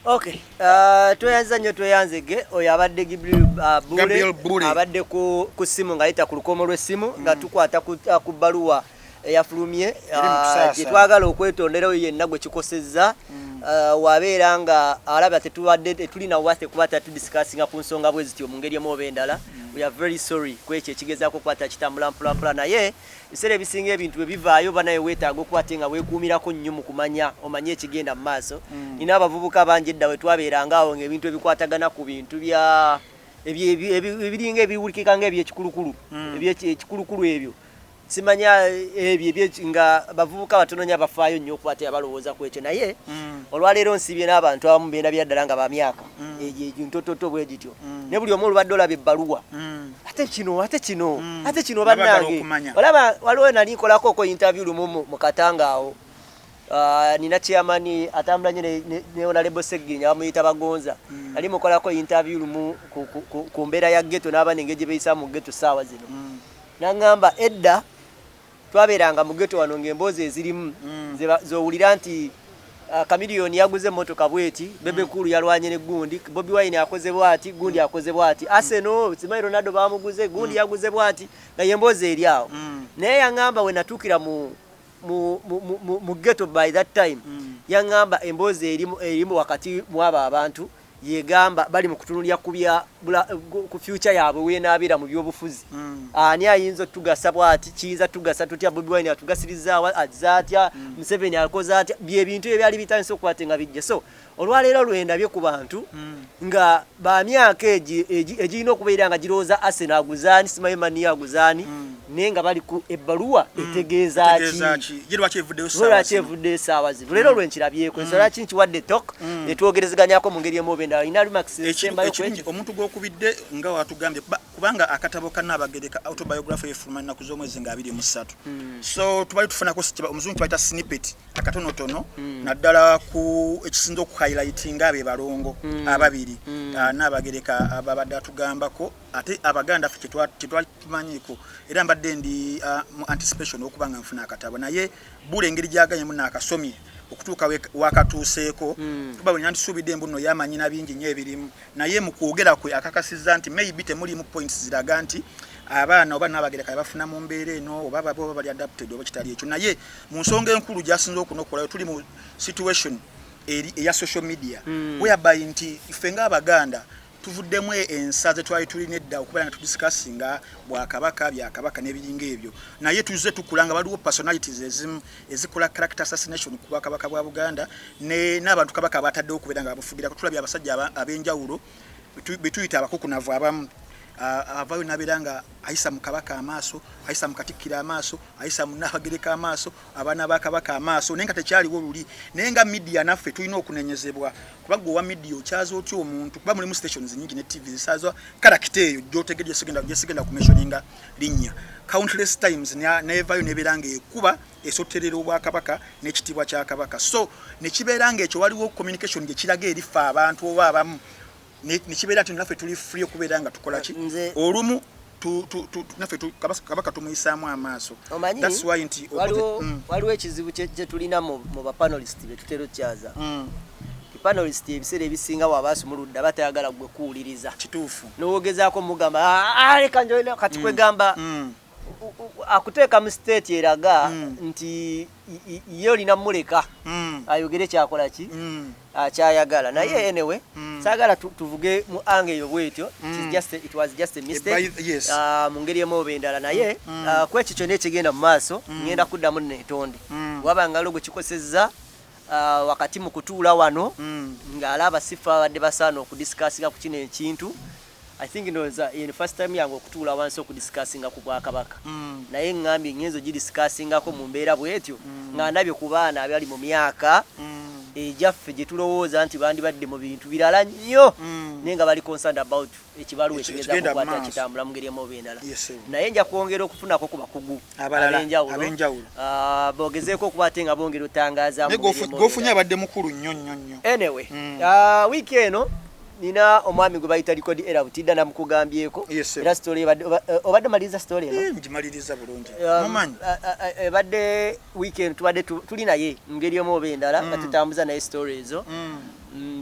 Okay, tweyanza nnyo, tweyanzege. Oyo abadde Gibril Gabriel Bule, Bule. Abadde ku ssimu ng'ayita ku lukomo lw'essimu nga tukwata ku bbaluwa eyafulumye Eri mu kusaasa. Gye twagala okwetondera oyo yenna gwe kikosezza, wabeera nga alaba tetubadde tetulina wate kuba tatudiscussinga ku nsonga bwe zityo mu ngeri emu oba endala. We are very sorry ku ekyo ekigezaako okukwata kitambula mpolampola, naye ebiseera ebisinga ebintu bwe bivaayo banaye weetaaga okuba ate nga weekuumirako nnyo mu kumanya omanye ekigenda mu maaso. Nina abavubuka bangi edda we twabeeranga awo ng'ebintu ebikwatagana ku bintu bya ebiringa ebiwulikika nga ebyekikulukulu, ebyekikulukulu ebyo simanya ebyo nga bavubuka batono nnyo abafaayo nnyo okuba ate abalowooza ku ekyo. Naye olwaleero nsiibye n'abantu abamu beerabira ddala nga ba myaka egyo egyo ntototo bwe gityo, naye buli omu olubadde olaba ebbaluwa, ate kino, ate kino, ate kino. Baagala bannange okumanya. Olaba waliwo nali nkolako ko interview lumu mu Katanga awo. Nina chairman atambula nnyo ne Honorable Segirinya, bamuyita Bagonza. Nali mukolako interview lumu ku mbeera ya ghetto n'abaana engeri gye beeyisa mu ghetto ssaawa zino. N'aŋŋamba edda twabeeranga mu ghetto wano ng'emboozi ezirimu z'owulira nti Chameleone yaguze emmotoka bweti, Bebe Cool yalwanye ne gundi, Bobi Wine akoze bwati, gundi akoze bwati, Arsenal simanyi Ronaldo bamuguze, gundi yaguze bwati, nga y'emboozi eri awo. Naye yaŋŋamba we natuukira mu ghetto by that time, yaŋŋamba emboozi erimu wakati mu abo abantu yegamba bali mu kutunulira ku bya ku future yaabwe weenaabeera mu byobufuzi. Ani ayinza otugasa bwati, kiyinza tugasa tutya, Bobi Wine atugasirizzaawa, azze atya, Museveni akoze atya, byebintu ebyali bitandise okukwate nga bijja. So olwaleero lwendabye ku bantu nga ba myaka egirina okubeera nga girowooza Arsenal aguzaani, simanyi Man U aguzaani, naye nga bali ku ebbaluwa etegeeza Tegeeza ki? Ki? Ye lwaki evuddeyo ssaawa lwaki zino? Evuddeyo essaawa zino leero lwenkirabyeko, ensonga lwaki nkiwadde talk netwogerezeganyako mu ngeri emu oba endala. Ina remarks esembayo ku Ekirungi ekyo? Omuntu gw'okubidde nga watugambye. Kubanga akatabo ka Naabagereka autobiography efuluma ennaku z'omwezi nga 23. So tubali tufunako omuzungu kibayita snippet akatonotono, naddala ku ekisinza okuhighlightinga be balongo ababiri. Naabagereka ababadde atugambako, ate Abaganda ffe kyetwali tumanyiiko, era mbadde ndi mu anticipation okuba nga nfuna akatabo, naye bula engeri gyaganyemu naakasomye okutuuka wakatuuseeko. Tuba bwe nandisuubidde mbu nno yamanyi na bingi nnyo ebirimu, naye mu kwogera kwe akakasizza nti maybe temulimu points ziraga nti abaana oba Naabagereka bafuna mu mbeera eno, oba baba oba bali adopted oba kitali ekyo. Naye mu nsonga enkulu gyasinze okunokolayo, tuli mu situation eri eya social media, whereby nti ffe ng'Abaganda tuvuddemu ensa ze twali tulina edda okubeera nga tudiscussinga bwakabaka, byakabaka n'ebiringa ebyo. Naye tuzze tukula nga waliwo personalities ezimu ezikola character assassination ku bwakabaka bwa Buganda n'abantu kabaka abataddewo okubeera nga babufugirako. Tulabye abasajja ab'enjawulo betuyita abakukunavu abamu avayo nabeera nga ayisa mu kabaka amaaso, ayisa mu katikkiro amaaso, ayisa mu Naabagereka amaaso, abaana ba kabaka amaaso, naye nga tekyaliwo luli. Naye nga media naffe tulina okunenyezebwa, kuba gwe owa media okyaza otya omuntu? Kuba mulimu stations nyingi ne TV zisaza character eyo gyotegedde, gyesigenda kumentioninga linnya, countless times nevayo nebeera nga ekuba esotterera obwakabaka n'ekitiibwa kya kabaka. So nekibeera nga ekyo waliwo communication gye kiraga eri ffe abantu oba abamu, nekibeera nti naffe tuli free okubeera nga tukola ki. Olumu naffe kabaka tumuyisaamu amaaso. Omanyi, That's why nti waliwo ekizibu kye tulina mu bapanelist be tutera okyaza. Panelist ebiseera ebisinga waba asumuludde aba tayagala gwe kuwuliriza. Kituufu. Nowogezaako mugamba, "Ah, ah, leka njoine," kati kwegamba akuteeka mu state eraga nti ye olina muleka ayogere kyakola ki, akyayagala. Naye anyway, saagala tuvuge mu ange eyo bwetyo. It was just a mistake. Yes. Ah, mu ngeri emu oba endala. Naye kwekyo kyonna ekigenda mu maaso, ngenda kuddamu neetonde waba ngalo gwe kikosezza wakati mu kutuula wano ng'alaba sifa abadde basaana okudiscussinga ku kino ekintu. I think ndowooza eno first time yange okutuula wansi okudiscussinga ku bwakabaka, naye ŋŋambye ngenzo gidiscussingako mu mbeera bwetyo nga ndabye ku baana abali mu myaka egyaffe gye tulowooza nti bandibadde mu bintu birala nnyo, naye nga bali concerned about ekibaluwa ekigeza ekigenda mu kukwata maaso. Kitambula mu ngeri emu oba endala. Yes, sir. Naye nja kwongera okufunako ku bakugu abalala ab'enjawulo, ab'enjawulo. Bogezeeko okuba ate nga bongera otangaaza Naye mu ngeri emu oba gofunye endala. abadde mukulu nnyo nnyo nnyo. Anyway, wiiki eno nina omwami gwe bayita Record era Butidda, namukugambyeko. Yes, sir. Era story obadde omaliriza story eno? Ngimaliriza bulungi. Mumanyi. Ebadde weekend tubadde tuli naye mu ngeri emu oba endala nga tutambuza naye story ezo.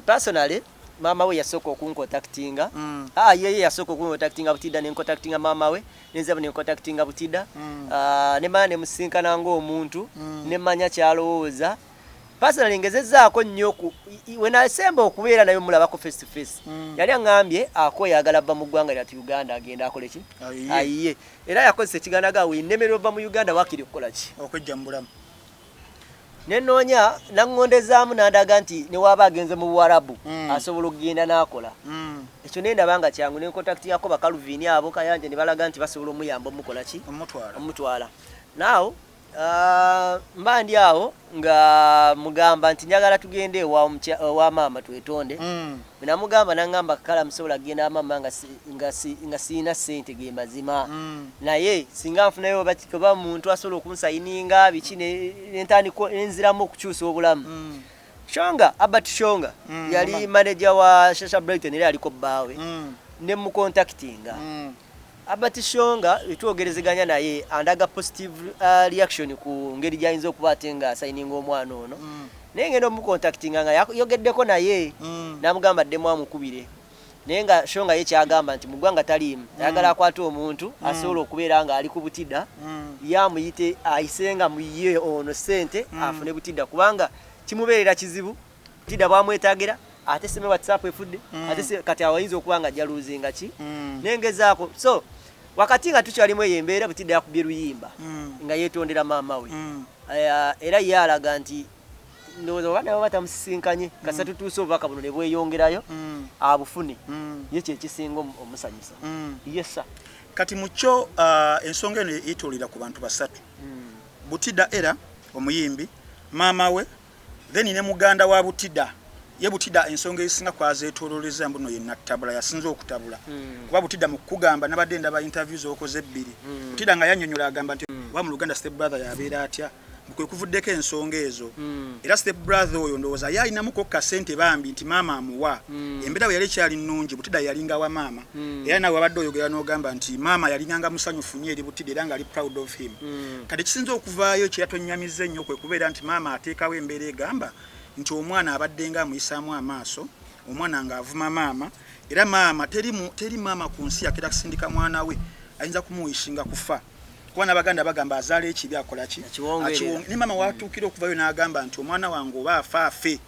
Personally maama we yasooka okuncontactinga. Yeye yasooka okuncontactinga Butidda, nencontactinga maama we, nenzaba nencontactinga Butidda. Nemala nemusinkana ng'omuntu, nemanya kyalowooza. Personally ngezezzaako nnyo wenasemba okubeera naye mulabako face to face, yali aŋŋambye akoyagala ava mu ggwanga lyatu Uganda, agenda akole ki? Ayiye. Ayiye. Era yakozesa ekigandaga wennemerera ova mu Uganda wakiri okukola ki? Okwejja mu bulamu. Nenoonya naŋŋondezaamu nandaga nti newaaba agenze mu Buwarabu asobola okugenda n'akola ekyo. Nendaba nga kyangu, nencontactingako bakaluvini abo Kayanja ne balaga nti basobola omuyamba omukola ki? Omutwala. Omutwala. Now mba ndi awo nga mugamba nti njagala tugende ewa maama twetonde. Namugamba naŋŋamba kala musobola kugenda maama nga siina ssente ge mazima, naye singa nfunayo oba muntu asobola okunsayininga biki nentandika nenziramu okukyusa obulamu. Shonga, Albert Shonga, yali manager wa Shasha Brighton era yaliko bbaawe, ne mucontactinga. Albert Shonga twogerezeganya naye andaga positive reaction ku ngeri gyayinza okuba ate nga asayininga omwana ono. Naye ngenda omucontactinga nga yayogeddeko naye, namugamba addemu amukubire, naye nga Shonga ye kyagamba nti mu ggwanga taliimu, ayagala akwate omuntu asobola okubeera nga ali ku Butida, ye amuyite ayisenga mu ye ono ssente afune Butida, kubanga kimubeerera kizibu Butida bwamwetagira ate seme WhatsApp efudde ate kati awo ayinza okuba nga ajja luzinga ki. Nengezaako. So wakati nga tukyalimu eyo embeera, Butida yakubye luyimba nga yeetondera maama we. Era ye alaga nti ndowooza oba nabo batamusisinkanye kasa tutuuse obubaka buno ne bweyongerayo abufune, ye kyekisinga omusanyusa. Yesa. Kati mukyo ensonga eno yeetolera ku bantu basatu: Butida era omuyimbi, maama we, then ne muganda wa Butida. Ye Butida ensonga ezisinga kwazeetoololeza mbuno ye nattabula, yasinze okutabula. Kuba Butida mu kugamba, nabadde ndaba interview z'okoze ebbiri, Butida nga yannyonnyola agamba nti oba mu Luganda step brother yabeera atya, kwe kuvuddeko ensonga ezo. Era step brother oyo ndowooza ye alinamuko kasente bambi nti maama amuwa. Embeera bwe yali ekyali nnungi, Butida yalinga wa maama. Era nawe wabadde oyogera n'ogamba nti maama yalinganga musanyufu nnyo eri Butida era ng'ali proud of him. Kati ekisinza okuvaayo kyeyatonyamiza ennyo kwe kubeera nti maama ateekawo embeera egamba nti omwana abadde nga amuyisaamu amaaso, omwana ng'avuma maama. Era maama teri maama ku nsi yakera kusindika mwana we, ayinza kumuwishinga kufa, kuba n'Abaganda bagamba azaala ekibi akola ki? Akiwongerera. Ne maama watuukira okuvayo n'agamba nti omwana wange oba afa afe,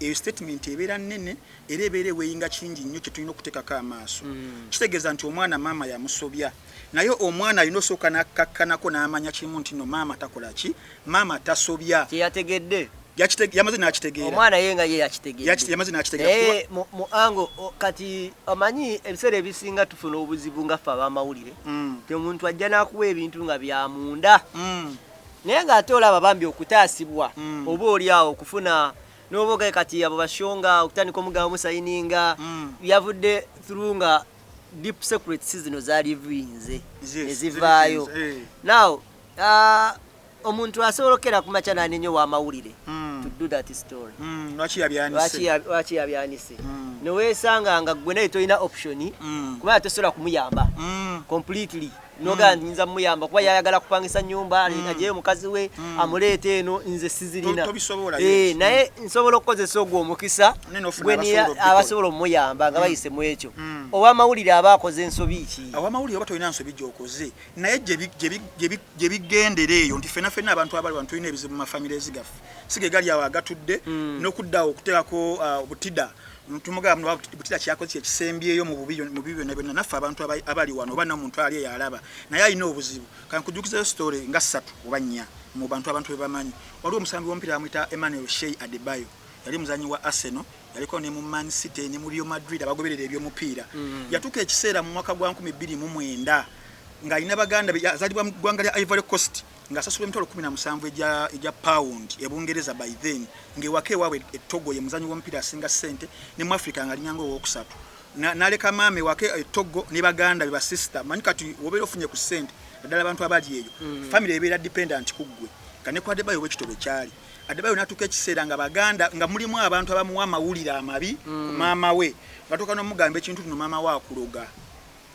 eyo statement ebeera nnene era ebeera eweyinga kingi nnyo kye tulina okuteekako amaaso. Kitegeeza nti omwana maama yamusobya, naye omwana alina osooka n'akkakkanako n'amanya kimu nti no maama takola ki, maama tasobya. Kyeyategedde. Yamaze n'akitegeera. Omwana ye nga ye yakitegedde. Yamaze n'akitegeera. Naye mu ango kati omanyi ebiseera ebisinga tufuna obuzibu nga ffe ab'amawulire, ti omuntu ajja n'akuwa ebintu nga bya munda, naye ng'ate olaba bambi okutaasibwa oba oli awo okufuna n'oba kati abo bashonga okutandika omugamba musayininga, yavudde through nga deep secrets zino zalivuyinze nezivaayo. Ziri, Now omuntu asobola okukera ku makya n'anenya ow'amawulire to do that story. Lwaki yabyanise? Lwaki yabyanise? Neweesanga nga gwe naye tolina option, kubanga tosobola kumuyamba completely, nogaa nti nyinza mumuyamba kuba yayagala kupangisa nyumba, ajeyo mukazi we amuleeta eno, nze sizirina. Tobisobola, yes. Naye nsobola okukozesa ogwo omukisa Naye n'ofuna gwe abasobola okubikola. Abasobola omuyamba nga bayise mu ekyo. Ow'amawulire aba akoze ensobi ki? Awamawulire oba tolina nsobi gy'okoze, naye gye bigendera eyo nti fena fena abantu abali wano tulina ebizibu mu mafamilies gaffe, si ge gali awo agatudde n'okudda awo okuteekako Butida, tumugamba Butida kyakoze kyekisembyeyo mu bubi mu bibi byonna byonna. Naffe abantu abali wano oba n'omuntu ali eyo alaba naye alina obuzibu, kankujukizayo story nga ssatu oba nnya mu bantu abantu be bamanyi. Waliwo omusambi w'omupiira bamuyita Emmanuel Shey Adebayo, yali muzanyi wa Arsenal, yaliko ne mu Man City ne mu Real Madrid. Abagoberera ebyomupiira, yatuuka ekiseera mu mwaka gwa 2009 ng'alina baganda be, azaalibwa mu ggwanga lya Ivory Coast, ng'asasulwa emitwalo 17 egya pound e Bungereza by then, ng'ewaka ewaabwe e Togo ye muzanyi w'omupiira asinga ssente ne mu Africa, ng'alinga owookusatu. N'aleka maama ewaka e Togo ne baganda be, basista. Manyi kati wobeera ofunye ku ssente, naddala abantu abali eyo, family ebeera dependent ku ggwe. Nga ne ku Adebayo bwekito bwe kyali. Adebayo n'atuuka ekiseera nga baganda nga mulimu abantu abamuwa amawulire amabi ku maama we, ngatuuka n'omugamba ekintu kino, maama we akuloga.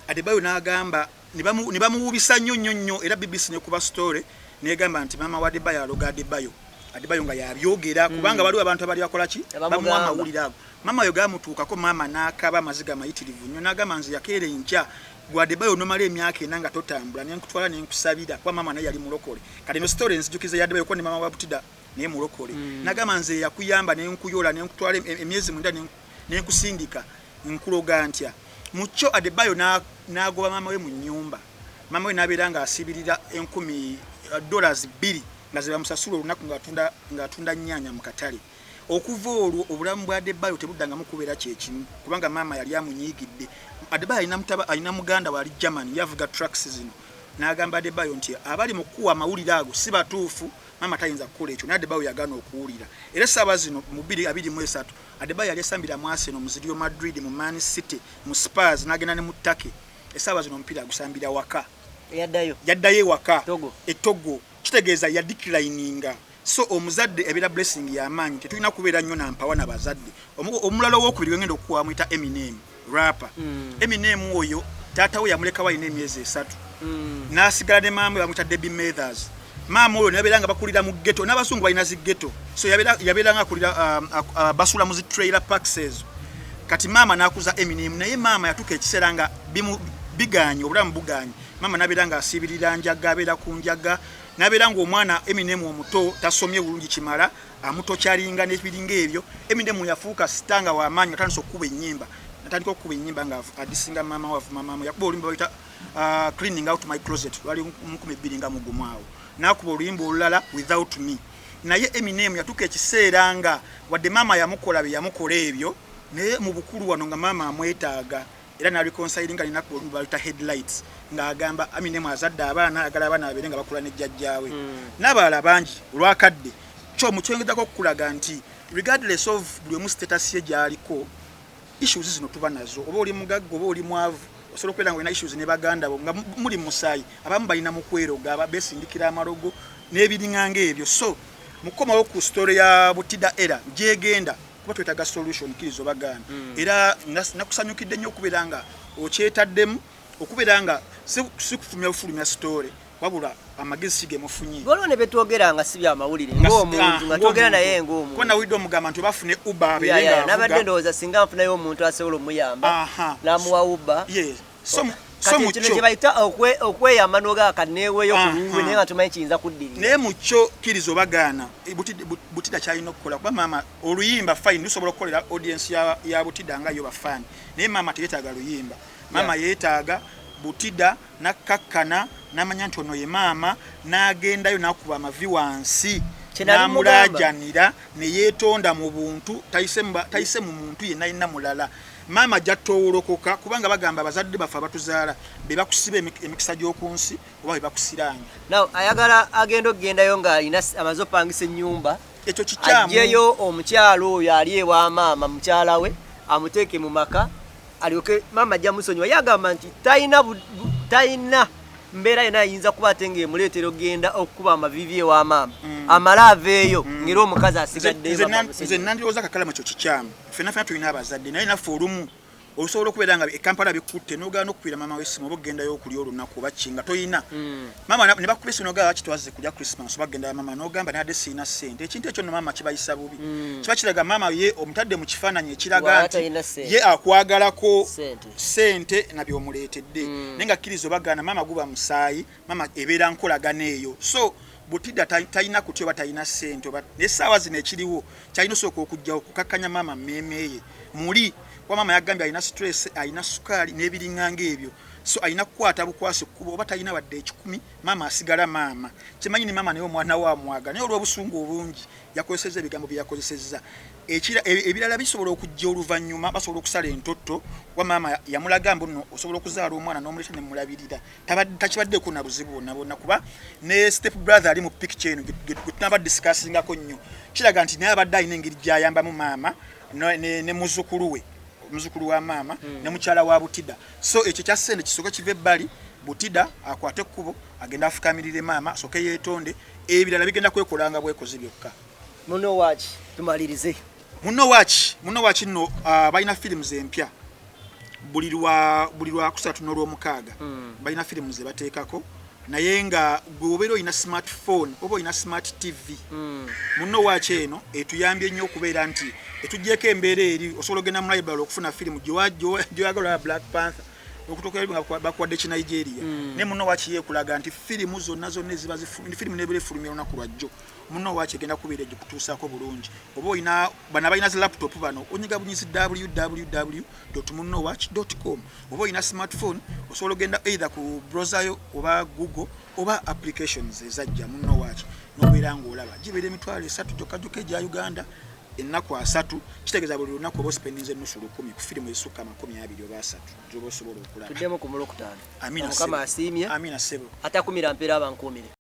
Adebayo n'agamba ne bamuwubisa nnyo nnyo nnyo, era BBC nekuba story negamba nti maama wa Adebayo aloga Adebayo. Adebayo nga yabyogera kubanga waliwo abantu abali bakola ki, Abamugamba. Bamuwa amawulire ago. Maama oyo gamutuukako, maama n'akaba amaziga mayitirivu nnyo, n'agamba nze yakeera enkya gwe Adebayo nomala emyaka 4 nga totambula, nenkutwala nenkusabira, kuba maama naye yali mulokole. Kati eno story nzijukiza ya Adebayo kuba ne maama wa Butida naye mulokole. N'agamba nze yakuyamba nenkuyola nenkutwala emyezi 9 nenkusindika, nkuloga ntya? Mukyo Adebayo n'agoba maama we mu nnyumba. Maama we n'abeera ng'asibirira enkumi $2 nga ze bamusasula olunaku ng'atunda nnyaanya mu katale. Okuva olwo obulamu bwa Adebayo tebuddangamu kubeera kyekimu, kubanga maama yali amunyiigidde. Adebayo alina muganda we ali Germany, yavuga trucks zino, n'agamba Adebayo nti abali mu kukuwa amawulire ago si batuufu, maama tayinza kukola ekyo. Naye Adebayo yagaana okuwulira. Era essaawa zino mu 2023 Adebayo yali esambira mu Arsenal, mu Real Madrid, mu Man City, mu Spurs, n'agenda ne mu Turkey. Essaawa zino omupiira agusambira waka. Yaddayo. Yaddayo ewaka. Togo. Etogo. Kitegeeza yadeclininga. So omuzadde ebeera blessing y'amaanyi, tetulina kubeera nnyo nampawa na bazadde. Omulala owokubiri wengenda okukuwa amuyita Eminem, rapper. Eminem oyo taata we yamulekawo alina emyezi 3, n'asigala ne maama we bamuyita Debbie Mathers. Maama oyo nabeera nga bakulira mu ghetto, n'abazungu balina zi ghetto, so yabeera nga akulira, basula mu zi trailer parks ezo. Kati maama n'akuza Eminem, naye maama yatuuka ekiseera nga biganye, obulamu buganye. Maama n'abeera ng'asiibirira njaga, abeera ku njaga, n'abeera ng'omwana Eminem omuto tasomye bulungi kimala, amutokyalinga n'ebiringa ebyo. Eminem yafuuka star nga w'amaanyi, atandise okukuba ennyimba, natandika okukuba ennyimba nga adisinga maama we, avuma maama we. Yakuba oluyimba bayita Cleaning Out My Closet, lwali 2001 awo, n'akuba oluyimba olulala Without Me. Naye Eminem yatuuka ekiseera nga wadde maama yamukola bye yamukola ebyo, naye mu bukulu wano nga maama amwetaaga, era n'areconcilinga ninaku oluyimba baluyita Headlights, ng'agamba Eminem azadde abaana, ayagala abaana babeere nga bakula ne jjajjaawe. N'abalala bangi olwakadde. Mukyo mukyongezako okukulaga nti regardless of buli omu status ye gy'aliko, issues zino tuba nazo, oba oli mugagga oba oli mwavu, osobola okubeera nga olina issues ne baganda bo nga muli musaayi. Abamu balina mu kweroga, besindikira amalogo n'ebiringanga ebyo. So mukomawo ku story ya Butida, era gyegenda kuba twetaaga solution. Kkiriza obagaana. Era nakusanyukidde nnyo okubeera nga okyetaddemu, okubeera nga si kufulumya bufulumya story, wabula amagezi si gemufunye. Waliwo ne betwogera nga si byamawulire, ng'omuntu nga twogera naye ng'omuntu. Kuba nawulidde omugamba nti obafune Uber abeere ng'avuga. Nabadde ndowooza singa nfunayo omuntu asobola omuyamba n'amuwa Uber. So so kati kino kye bayita okweyamba n'ogaa kaneeweeyo ku lulwe, naye nga tomanyi kiyinza kuddirira. Naye mukyo kkiriza obagaana, Butida kyalina okukola, kuba maama oluyimba fine, lusobola okukolera audience ya Butida nga yo bafaani, naye maama teyeetaaga luyimba. Maama yeetaaga Butida nakkakkana n'amanya nti ono ye maama, n'agendayo n'akuba amavi wansi Kye nali mugamba. N'amulaajanira ne yeetonda mu buntu, tayise mu muntu yenna yenna mulala. Maama ajja toowolokoka, kubanga bagamba abazadde baffe abatuzaala be bakusiba emikisa gy'oku nsi oba be bakusiraanya. Now ayagala agenda okugendayo ng'alina amaze opangisa ennyumba. Ekyo kikyamu. Aggyeyo omukyalo oyo ali ewa maama, mukyala we amuteeke mu maka, alyoke maama ajja musonyiwa. Ye agamba nti talina mbeera yonna ayinza kuba ate ng'emuleetera okugenda okukuba amavivi ewa maama, amale aveeyo ng'era omukazi asigaddeyo. Nze maama nze amusonyiwe. Nandowooza kakalama ekyo kikyamu. Ffenna ffenna tulina abazadde, naye naffe olumu osobola okubeera nga ekampala bikutte n'ogaana okukubira maama w'essimu oba okugendayo okulya olunaku oba ki nga toyina. Maama ne bakuba essimu n'ogamba lwaki twazze kulya Christmas oba kugenda maama, n'ogamba nadde siina ssente. Ekintu ekyo nno maama kibayisa bubi. Kiba kiraga maama ye omutadde mu kifaananyi ekiraga Wala nti talina ssente. Ye akwagalako Ssente. Ssente na by'omuleetedde. Naye nga kkiriza obagaana, maama guba musaayi, maama ebeera nkolagana eyo. So Butida talina kutya oba talina ssente oba n'essaawa zino ekiriwo kyalina osooka okugjawo kukakkanya maama mmeeme ye muli, kuba maama yagambye alina stress, alina sukaali n'ebiringanga ebyo. So alina kukwata bukwasi kkubo, oba talina wadde 100, maama asigala maama. Kimanyi ni maama naye omwana we amwagala, naye olw'obusungu obungi yakozesezza ebigambo bye yakozesezza. Ebirala bisobola okujja oluvannyuma, basobola okusala entotto, kuba maama yamulaga mbu nno osobola okuzaala omwana n'omuleeta ne mulabirira. Takibaddeeko na buzibu bwonna bwonna, kuba ne step brother ali mu picture eno gwe tunaba discussingako nnyo, kiraga nti naye abadde alina engeri gy'ayambamu maama ne muzzukulu we, muzzukulu wa maama ne mukyala wa Butida. So ekyo kya ssente kisooke kiva ebbali, Butida akwate ekkubo agenda afukamirire maama, asooke yeetonde, ebirala bigenda kwekolanga bwekozi byokka. Muno waki tumalirize. Muno waki nno, balina films empya buli lwa kusatu n'olwomukaaga. Balina firimu ze bateekako, naye nga gwe obeera olina smartphone oba olina smart TV, muno waki eno etuyambye nnyo okubeera nti etuggyeko embeera eri osobola ogenda mu library okufuna firimu gyoyagala olaba, Black Panther, okutuuka eri nga bakuwadde Kinigeria. Naye muno waki yeekulaga nti firimu zonna zonna eziba firimu nebeera efulumya olunaku lwajjo, muno waki egenda kubeera egikutuusaako bulungi. Oba olina bano abalina zi laptop bano, onyiga bunyizi www munowatch com, oba olina smartphone osobola ogenda either ku browser yo oba Google oba applications ezajja muno waki, nobeera ng'olaba. Gibeera 30,000 gyokka gyokka egya Uganda, ennaku 30. Kitegeeza buli lunaku oba ospendinze nusu lukumi ku firimu ezisukka 20 oba 30 zoba osobola okulaba. Tuddemu ku mulwokutaano. Amina. Mukama Ssebo. asiimye. Amina ssebo. Atakumira mpeera abankuumire.